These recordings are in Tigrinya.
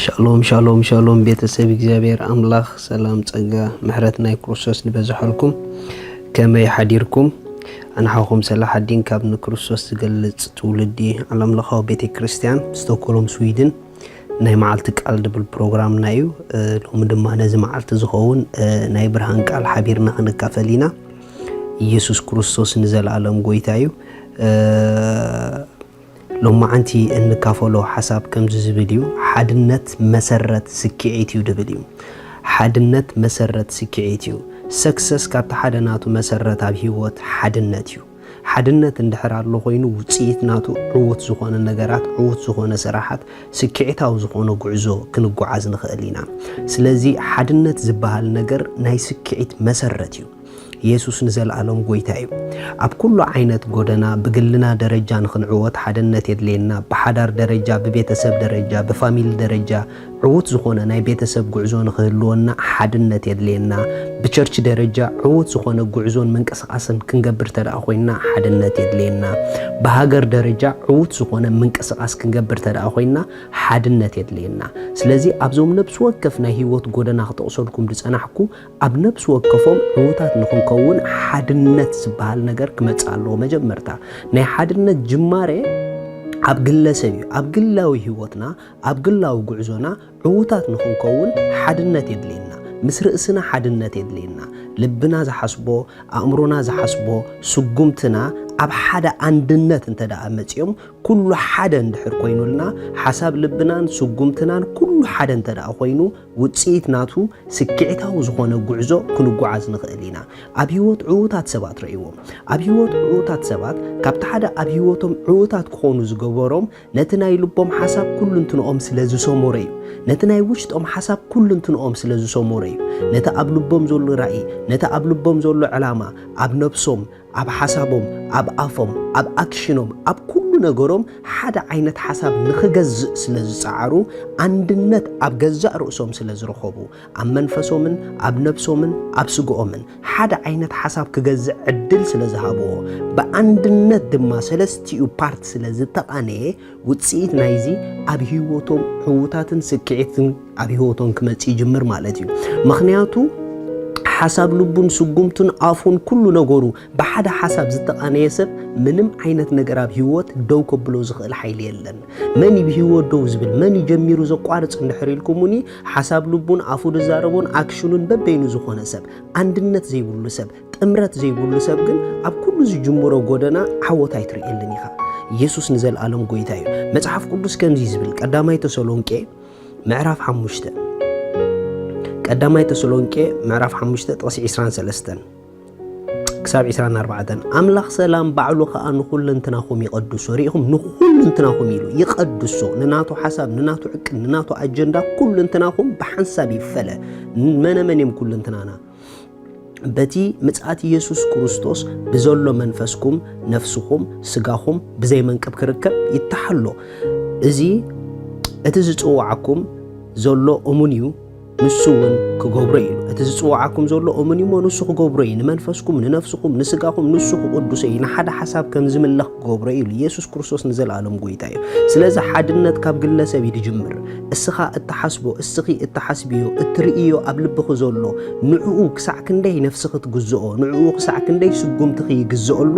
ሻሎም ሻሎም ሻሎም፣ ቤተሰብ እግዚኣብሔር ኣምላኽ ሰላም፣ ጸጋ፣ ምሕረት ናይ ክርስቶስ ንበዝሐልኩም። ከመይ ሓዲርኩም? ኣንሓኹም ሰላሓዲን ካብ ንክርስቶስ ዝገልጽ ትውልዲ ዓለምለኻዊ ቤተ ክርስቲያን ስቶክሆልም ስዊድን ናይ መዓልቲ ቃል ድብል ፕሮግራምና እዩ። እ፣ ሎሚ ድማ ነዚ መዓልቲ ዝኸውን፣ እ፣ ናይ ብርሃን ቃል ሓቢርና ክንካፈል ኢና። ኢየሱስ ክርስቶስ ንዘለኣለም ጎይታ እዩ። እ፣ ሎማዓንቲ እንካፈሎ ሓሳብ ከምዚ ዝብል እዩ። ሓድነት መሰረት ስክዒት እዩ ድብል እዩ። ሓድነት መሰረት ስክዒት እዩ። ሰክሰስ ካብቲ ሓደ ናቱ መሰረት ኣብ ህይወት ሓድነት እዩ። ሓድነት እንድሕር ኣሎ ኮይኑ ውፅኢት ናቱ ዕዉት ዝኾነ ነገራት፣ ዕዉት ዝኾነ ስራሓት፣ ስክዒታዊ ዝኾነ ጉዕዞ ክንጓዓዝ ንኽእል ኢና። ስለዚ ሓድነት ዝበሃል ነገር ናይ ስክዒት መሰረት እዩ። የሱስ ንዘለኣለም ጎይታ እዩ። ኣብ ኩሉ ዓይነት ጎደና ብግልና ደረጃ ንኽንዕወት ሓድነት የድልየና። ብሓዳር ደረጃ፣ ብቤተሰብ ደረጃ፣ ብፋሚሊ ደረጃ ዕዉት ዝኾነ ናይ ቤተሰብ ጉዕዞ ንኽህልወና ሓድነት የድልየና። ብቸርች ደረጃ ዕዉት ዝኾነ ጉዕዞን ምንቅስቓስን ክንገብር ተደኣ ኮይንና ሓድነት የድልየና። ብሃገር ደረጃ ዕዉት ዝኾነ ምንቅስቓስ ክንገብር ተደኣ ኮይንና ሓድነት የድልየና። ስለዚ ኣብዞም ነብሲ ወከፍ ናይ ህይወት ጎደና ክጠቕሰልኩም ዝጸናሕኩ ኣብ ነብሲ ወከፎም ዕዉታት ንኽንከውን ሓድነት ዝበሃል ነገር ክመጽእ ኣለዎ። መጀመርታ ናይ ሓድነት ጅማሬ ኣብ ግለሰብ እዩ። ኣብ ግላዊ ህይወትና፣ ኣብ ግላዊ ጉዕዞና ዕዉታት ንኽንከውን ሓድነት የድልየና። ምስ ርእስና ሓድነት የድልየና። ልብና ዝሓስቦ፣ ኣእምሮና ዝሓስቦ፣ ስጉምትና ኣብ ሓደ ኣንድነት እንተ ደኣ መጺኦም፣ ኩሉ ሓደ እንድሕር ኮይኑልና፣ ሓሳብ ልብናን ስጉምትናን ኩሉ ሓደ እንተ ደኣ ኮይኑ፣ ውጽኢት ናቱ ስክዕታዊ ዝኾነ ጉዕዞ ክንጓዓዝ ንኽእል ኢና። ኣብ ህይወት ዕዉታት ሰባት ረእይዎም። ኣብ ህይወት ዕዉታት ሰባት፣ ካብቲ ሓደ ኣብ ህይወቶም ዕዉታት ክኾኑ ዝገበሮም፣ ነቲ ናይ ልቦም ሓሳብ ኩሉ እንትንኦም ስለ ዝሰሞረ እዩ። ነቲ ናይ ውሽጦም ሓሳብ ኩሉ እንትንኦም ስለ ዝሰሞረ እዩ። ነቲ ኣብ ልቦም ዘሎ ራእይ፣ ነቲ ኣብ ልቦም ዘሎ ዕላማ፣ ኣብ ነብሶም፣ ኣብ ሓሳቦም፣ ኣብ ኣፎም፣ ኣብ ኣክሽኖም፣ ኣብ ኩሉ ነገሮም ሓደ ዓይነት ሓሳብ ንኽገዝእ ስለ ዝጸዓሩ፣ ኣንድነት ኣብ ገዛእ ርእሶም ስለ ዝረኸቡ፣ ኣብ መንፈሶምን ኣብ ነብሶምን ኣብ ስግኦምን ሓደ ዓይነት ሓሳብ ክገዝእ ዕድል ስለ ዝሃብዎ፣ ብኣንድነት ድማ ሰለስቲኡ ፓርት ስለ ዝተቓነየ፣ ውጽኢት ናይዚ ኣብ ህይወቶም ዕዉታትን ስክዒትን ኣብ ህይወቶም ክመጽእ ይጅምር ማለት እዩ። ምኽንያቱ ሓሳብ ልቡን ስጉምቱን ኣፉን ኩሉ ነገሩ ብሓደ ሓሳብ ዝተቓነየ ሰብ ምንም ዓይነት ነገር ኣብ ህይወት ደው ከብሎ ዝኽእል ሓይሊ የለን። መን እዩ ብህይወት ደው ዝብል? መን እዩ ጀሚሩ ዘቋርጽ እንድሕር ኢልኩምኒ፣ ሓሳብ ልቡን ኣፉ ዝዛረቦን ኣክሽኑን በበይኑ ዝኾነ ሰብ፣ ኣንድነት ዘይብሉ ሰብ፣ ጥምረት ዘይብሉ ሰብ ግን ኣብ ኩሉ ዝጅምሮ ጎደና ዓወት ኣይትርእየሉን ኢኻ። ኢየሱስ ንዘለኣለም ጎይታ እዩ። መጽሓፍ ቅዱስ ከምዚ እዩ ዝብል፣ ቀዳማይ ተሰሎንቄ ምዕራፍ ሓሙሽተ፣ ቀዳማይ ተሰሎንቄ ምዕራፍ ሓሙሽተ ጥቕሲ ዕስራን ሰለስተን ክሳብ ዕስራን ኣርባዕተን፣ ኣምላኽ ሰላም ባዕሉ ኸኣ ንኹለንትናኹም ይቐድሶ። ርኢኹም፣ ንኹለንትናኹም ኢሉ ይቐድሶ። ንናቱ ሓሳብ፣ ንናቱ ዕቅን፣ ንናቱ ኣጀንዳ ኩለንትናኹም ብሓንሳብ ይፈለ። መነመን እዮም ኩለንትናና? በቲ ምጽኣት ኢየሱስ ክርስቶስ ብዘሎ መንፈስኩም፣ ነፍስኹም፣ ስጋኹም ብዘይ መንቅብ ክርከብ ይተሓሎ። እዚ እቲ ዝጽውዓኩም ዘሎ እሙን እዩ፣ ንሱ እውን ክገብሮ እዩ። እቲ ዝጽውዓኩም ዘሎ እሙን እዩ እሞ ንሱ ክገብሮ እዩ። ንመንፈስኩም፣ ንነፍስኹም፣ ንስጋኹም ንሱ ክቕድሶ እዩ። ንሓደ ሓሳብ ከም ዝምለኽ ክገብሮ እዩ ኢሉ። ኢየሱስ ክርስቶስ ንዘለኣለም ጎይታ እዩ። ስለዚ ሓድነት ካብ ግለሰብ እዩ ዝጅምር። እስኻ እትሓስቦ፣ እስኺ እትሓስብዮ፣ እትርእዮ ኣብ ልብኺ ዘሎ፣ ንዕኡ ክሳዕ ክንደይ ነፍስኺ ትግዝኦ፣ ንዕኡ ክሳዕ ክንደይ ስጉምትኺ ይግዝኦሉ፣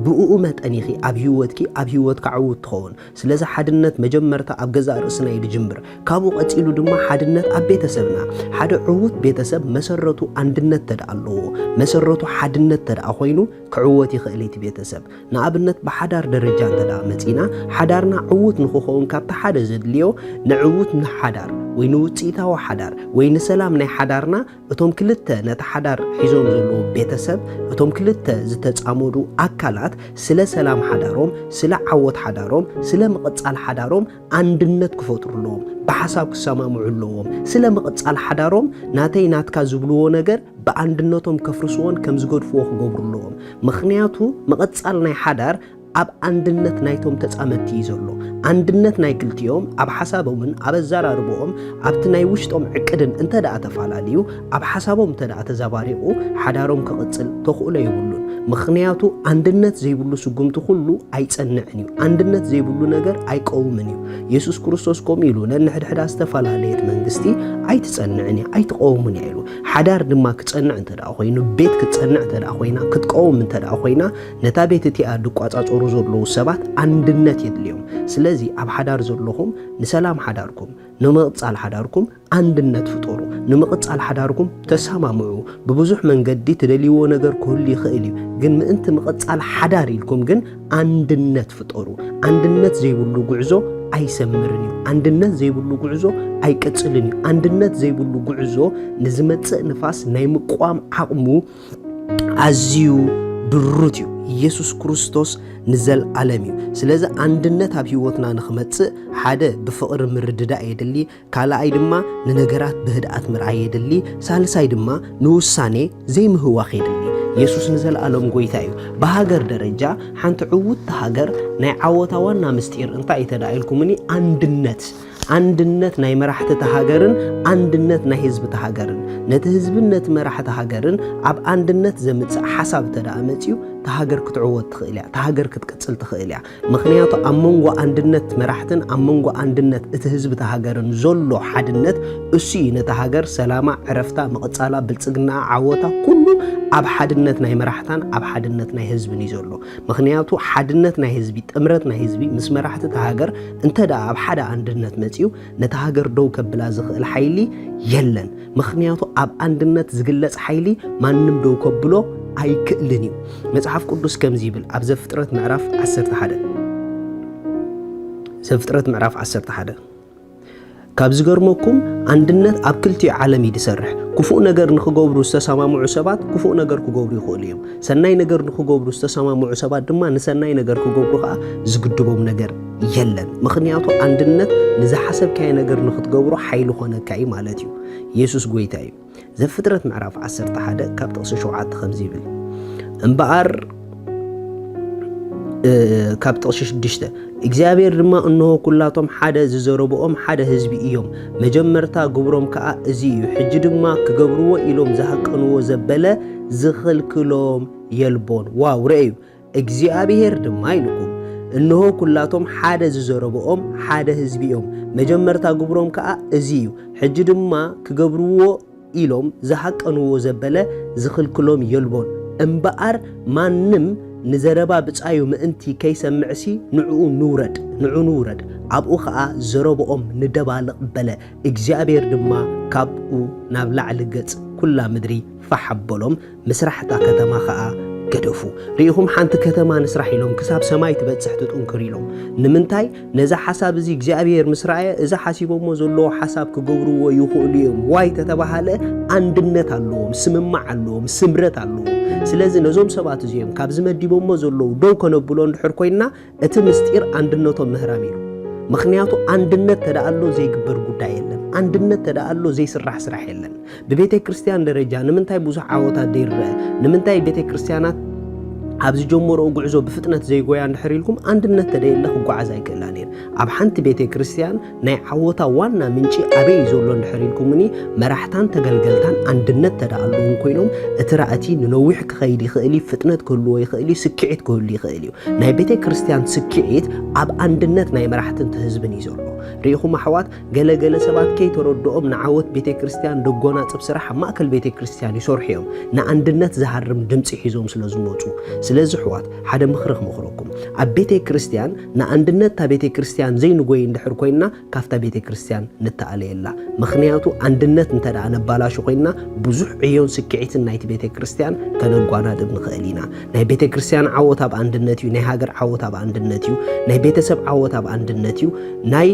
ብእኡ መጠን ኢኺ ኣብ ህይወትኪ፣ ኣብ ህይወትካ ዕዉት ትኸውን። ስለዚ ሓድነት መጀመርታ ኣብ ገዛእ ርእስና እዩ ዝጅምር። ካብኡ ቀጺሉ ድማ ሓድነት ኣብ ቤተሰብና። ሓደ ዕዉት ቤተሰብ መሰረቱ ኣንድነት ተደኣ ኣለዎ፣ መሰረቱ ሓድነት ተደኣ ኮይኑ ክዕወት ይኽእል እቲ ቤተሰብ። ንኣብነት ብሓዳር ደረጃ እንተ ደኣ መጺና፣ ሓዳርና ዕዉት ንኽኸውን ካብቲ ሓደ ዘድልዮ ንዕዉት ንሓዳር ወይ ንውጽኢታዊ ሓዳር ወይ ንሰላም ናይ ሓዳርና እቶም ክልተ ነቲ ሓዳር ሒዞም ዘለዉ ቤተሰብ፣ እቶም ክልተ ዝተጻመዱ ኣካላት ስለ ሰላም ሓዳሮም፣ ስለ ዓወት ሓዳሮም፣ ስለ ምቕጻል ሓዳሮም ኣንድነት ክፈጥሩ ኣለዎም። ብሓሳብ ክሰማምዑ ኣለዎም። ስለ ምቕጻል ሓዳሮም ናተይ ናትካ ዝብልዎ ነገር ብኣንድነቶም ከፍርስዎን ከም ዝገድፍዎ ክገብሩ ኣለዎም። ምኽንያቱ ምቕጻል ናይ ሓዳር ኣብ ኣንድነት ናይቶም ተጻመድቲ እዩ ዘሎ። ኣንድነት ናይ ክልቲኦም ኣብ ሓሳቦምን ኣብ ኣዘራርቦኦም ኣብቲ ናይ ውሽጦም ዕቅድን እንተ ደኣ ተፈላለዩ፣ ኣብ ሓሳቦም እንተ ደኣ ተዘባሪቑ፣ ሓዳሮም ክቕጽል ተኽእሎ የብሉን። ምኽንያቱ ኣንድነት ዘይብሉ ስጉምቲ ኩሉ ኣይጸንዕን እዩ። ኣንድነት ዘይብሉ ነገር ኣይቀውምን እዩ። የሱስ ክርስቶስ ከምኡ ኢሉ ነንሕድሕዳ ዝተፈላለየት መንግስቲ ኣይትጸንዕን እያ፣ ኣይትቀውምን እያ ኢሉ። ሓዳር ድማ ክጸንዕ እንተ ደኣ ኮይኑ፣ ቤት ክትጸንዕ እንተ ደኣ ኮይና፣ ክትቀውም እንተ ደኣ ኮይና፣ ነታ ቤት እቲኣ ድቋጻጸሩ ዘለዉ ሰባት ኣንድነት የድልዮም። ስለዚ ኣብ ሓዳር ዘለኹም ንሰላም ሓዳርኩም፣ ንምቕጻል ሓዳርኩም ኣንድነት ፍጠሩ። ንምቕጻል ሓዳርኩም ተሰማምዑ። ብብዙሕ መንገዲ ትደልይዎ ነገር ክህሉ ይኽእል እዩ፣ ግን ምእንቲ ምቕጻል ሓዳር ኢልኩም ግን ኣንድነት ፍጠሩ። ኣንድነት ዘይብሉ ጉዕዞ ኣይሰምርን እዩ። ኣንድነት ዘይብሉ ጉዕዞ ኣይቅጽልን እዩ። ኣንድነት ዘይብሉ ጉዕዞ ንዝመጽእ ንፋስ ናይ ምቋም ዓቕሙ ኣዝዩ ድሩት እዩ። ኢየሱስ ክርስቶስ ንዘልኣለም እዩ። ስለዚ ኣንድነት ኣብ ህይወትና ንኽመጽእ ሓደ ብፍቕሪ ምርድዳእ የድሊ፣ ካልኣይ ድማ ንነገራት ብህድኣት ምርኣይ የድሊ፣ ሳልሳይ ድማ ንውሳኔ ዘይምህዋኽ የድሊ። ኢየሱስ ንዘልኣለም ጎይታ እዩ። ብሃገር ደረጃ ሓንቲ ዕውትቲ ሃገር ናይ ዓወታ ዋና ምስጢር እንታይ እዩ ተዳኢልኩምኒ? ኣንድነት። ኣንድነት ናይ መራሕቲ እታ ሃገርን ኣንድነት ናይ ህዝቢ እታ ሃገርን። ነቲ ህዝብን ነቲ መራሕቲ ሃገርን ኣብ ኣንድነት ዘምጽእ ሓሳብ እንተ ደኣ መጺኡ፣ እታ ሃገር ክትዕወት ትኽእል እያ፣ እታ ሃገር ክትቅጽል ትኽእል እያ። ምኽንያቱ ኣብ መንጎ ኣንድነት መራሕትን ኣብ መንጎ ኣንድነት እቲ ህዝቢ እታ ሃገርን ዘሎ ሓድነት እሱ እዩ ነታ ሃገር ሰላማ፣ ዕረፍታ፣ ምቕጻላ፣ ብልጽግናኣ፣ ዓወታ ኩሉ ኣብ ሓድነት ናይ መራሕታን ኣብ ሓድነት ናይ ህዝብን እዩ ዘሎ። ምኽንያቱ ሓድነት ናይ ህዝቢ፣ ጥምረት ናይ ህዝቢ ምስ መራሕቲ እታ ሃገር እንተ ደኣ ኣብ ሓደ ኣንድነት መጺኡ ነታ ሃገር ደው ከብላ ዝኽእል ሓይሊ የለን። ምኽንያቱ ኣብ ኣንድነት ዝግለጽ ሓይሊ ማንም ደው ከብሎ ኣይክእልን እዩ። መጽሓፍ ቅዱስ ከምዚ ይብል ኣብ ዘፍጥረት ምዕራፍ ዓሰርተ ሓደ፣ ዘፍጥረት ምዕራፍ ዓሰርተ ሓደ ካብ ዝገርመኩም ኣንድነት ኣብ ክልቲኡ ዓለም እዩ ዝሰርሕ። ክፉእ ነገር ንኽገብሩ ዝተሰማምዑ ሰባት ክፉእ ነገር ክገብሩ ይኽእሉ እዮም። ሰናይ ነገር ንኽገብሩ ዝተሰማምዑ ሰባት ድማ ንሰናይ ነገር ክገብሩ ኸኣ ዝግድቦም ነገር የለን። ምኽንያቱ ኣንድነት ንዝሓሰብካዮ ነገር ንኽትገብሮ ሓይሊ ኾነካ እዩ ማለት እዩ። ኢየሱስ ጎይታ እዩ። ዘፍጥረት ምዕራፍ ዓሰርተ ሓደ ካብ ጥቕሲ ሸውዓተ ከምዚ ይብል፣ እምበኣር እ፣ ካብ ጥቕሲ ሽዱሽተ እግዚኣብሔር ድማ እንሆ ኩላቶም ሓደ ዝዘረብኦም ሓደ ህዝቢ እዮም፣ መጀመርታ ግብሮም ከኣ እዚ እዩ። ሕጂ ድማ ክገብርዎ ኢሎም ዝሃቀንዎ ዘበለ ዝኽልክሎም የልቦን። ዋው፣ ረእዩ። እግዚኣብሔር ድማ ኢልኩም እንሆ ኩላቶም ሓደ ዝዘረብኦም ሓደ ህዝቢ እዮም፣ መጀመርታ ግብሮም ከኣ እዚ እዩ። ሕጂ ድማ ክገብርዎ ኢሎም ዝሃቀንዎ ዘበለ ዝኽልክሎም የልቦን። እምበኣር ማንም ንዘረባ ብጻዩ ምእንቲ ከይሰምዕሲ ንዕኡ ንውረድ፣ ንዑ ንውረድ፣ ኣብኡ ኸኣ ዘረብኦም ንደባልቕ በለ። እግዚኣብሔር ድማ ካብኡ ናብ ላዕሊ ገጽ ኩላ ምድሪ ፋሕ ኣበሎም፣ ምስራሕ እታ ከተማ ኸኣ ገደፉ። ርኢኹም፣ ሓንቲ ከተማ ንስራሕ ኢሎም ክሳብ ሰማይ ትበጽሕ ትጥንክር ኢሎም። ንምንታይ? ነዚ ሓሳብ እዚ እግዚኣብሔር ምስ ረኣየ፣ እዚ ሓሲቦሞ ዘለዉ ሓሳብ ክገብርዎ ይኽእሉ እዮም ዋይ ተተባሃለ፣ ኣንድነት ኣለዎም፣ ስምማዕ ኣለዎም፣ ስምረት ኣለዎም። ስለዚ ነዞም ሰባት እዚኦም ካብዚ መዲቦሞ ዘለዉ ደው ከነብሎ እንድሕር ኮይንና፣ እቲ ምስጢር ኣንድነቶም ምህራም እዩ። ምኽንያቱ ኣንድነት ተደኣሎ ዘይግበር ጉዳይ የለን። ኣንድነት ተደኣሎ ዘይስራሕ ስራሕ የለን። ብቤተ ክርስቲያን ደረጃ ንምንታይ ብዙሕ ዓወታት ዘይረአ? ንምንታይ ቤተ ክርስቲያናት ኣብ ዝጀመረኦ ጉዕዞ ብፍጥነት ዘይጎያ እንድሕር ኢልኩም፣ ኣንድነት ተደየለ ክጓዓዝ ኣይክእላን እየን። ኣብ ሓንቲ ቤተ ክርስቲያን ናይ ዓወታ ዋና ምንጪ ኣበይ እዩ ዘሎ እንድሕር ኢልኩምኒ፣ መራሕታን ተገልገልታን ኣንድነት ተደኣለዎም ኮይኖም፣ እቲ ራእቲ ንነዊሕ ክኸይድ ይኽእል እዩ፣ ፍጥነት ክህልዎ ይኽእል እዩ፣ ስክዒት ክህሉ ይኽእል እዩ። ናይ ቤተ ክርስቲያን ስክዒት ኣብ ኣንድነት ናይ መራሕትን እቲ ህዝብን እዩ ዘሎ። ርኢኹም ኣሕዋት፣ ገለ ገለ ሰባት ከይተረድኦም ንዓወት ቤተ ክርስቲያን ደጎናጽብ ስራሕ ኣብ ማእከል ቤተ ክርስቲያን ይሰርሑ እዮም። ንኣንድነት ዝሃርም ድምጺ ሒዞም ስለ ዝመጹ። ስለዚ ኣሕዋት፣ ሓደ ምኽሪ ክመኽረኩም። ኣብ ቤተ ክርስቲያን ንኣንድነት እታ ቤተ ክርስቲያን ዘይንጎይ እንድሕር ኮይንና፣ ካብታ ቤተ ክርስቲያን ንተኣለየላ። ምኽንያቱ ኣንድነት እንተ ደኣ ነባላሹ ኮይንና፣ ብዙሕ ዕዮን ስክዒትን ናይቲ ቤተ ክርስቲያን ከነጓናጽብ ንኽእል ኢና። ናይ ቤተ ክርስቲያን ዓወት ኣብ ኣንድነት እዩ። ናይ ሃገር ዓወት ኣብ ኣንድነት እዩ። ናይ ቤተሰብ ዓወት ኣብ ኣንድነት እዩ። ናይ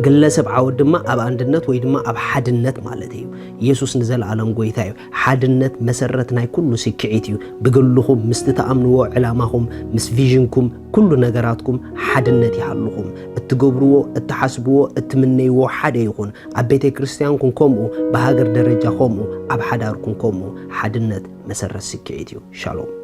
ግለሰብ ዓወት ድማ ኣብ ኣንድነት ወይ ድማ ኣብ ሓድነት ማለት እዩ። ኢየሱስ ንዘለኣለም ጎይታ እዩ። ሓድነት መሰረት ናይ ኩሉ ስክዒት እዩ። ብግልኹም ምስቲ ትኣምንዎ ዕላማኹም፣ ምስ ቪዥንኩም፣ ኩሉ ነገራትኩም ሓድነት ይሃልኹም። እትገብርዎ፣ እትሓስብዎ፣ እትምነይዎ ሓደ ይኹን። ኣብ ቤተ ክርስቲያንኩም ከምኡ፣ ብሃገር ደረጃ ከምኡ፣ ኣብ ሓዳርኩም ከምኡ። ሓድነት መሰረት ስክዒት እዩ። ሻሎም።